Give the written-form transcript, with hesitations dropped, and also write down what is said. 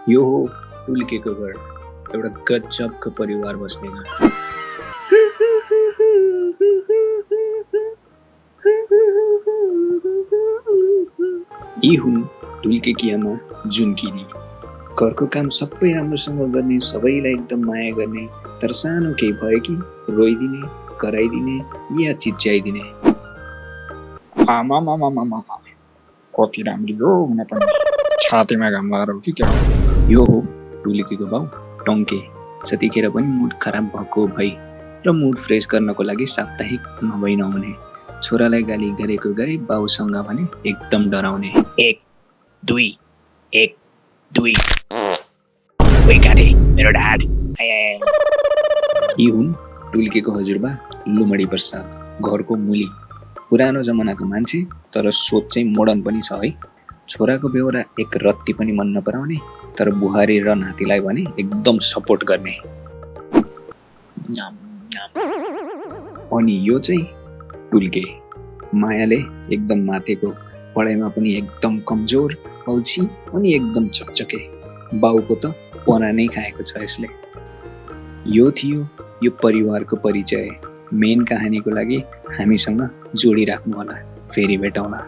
यो हो टुल्केको घर, एउटा गजबको परिवार बस्ने घर। यी हुन् टुल्केकी आमा जुनकिरी। घरको काम सबै राम्रोसँग गर्ने, सबैलाई एकदम माया गर्ने, तर सानो केही भयो कि रोइदिने, कराइदिने या चिच्याइदिने। आमा कति राम्री हो हुन पनि, छातीमा घाम लगाएर हो कि क्या हो? यो हो टुल्केको बाउ टङ्के। जतिखेर पनि मुड खराब भएको भई र मुड फ्रेस गर्नको लागि साप्ताहिक नभई नहुने। छोरालाई गाली गरेको गरे बाउसँग भने एकदम डराउने। 1 2 1 2 ओइ काटे मेरो ढाड। यी हुन् टुल्केको हजुरबा लुमडी प्रसाद, घरको मुली। पुरानो जमानाको मान्छे, तर सोच चाहिँ मोडर्न पनि छ है। छोराको बेहोरा एक रत्ती पनि मन नपराउने, तर बुहारी र नातिलाई भने एकदम सपोर्ट गर्ने। अनि यो चाहिँ टुल्के, मायाले एकदम माथेको, पढाइमा पनि एकदम कमजोर, अल्छी अनि एकदम चकचके। बाउको त पना नै खाएको छ यसले। यो थियो यो परिवारको परिचय। मेन कहानीको लागि हामीसँग जोडिराख्नु होला। फेरि भेटौँला।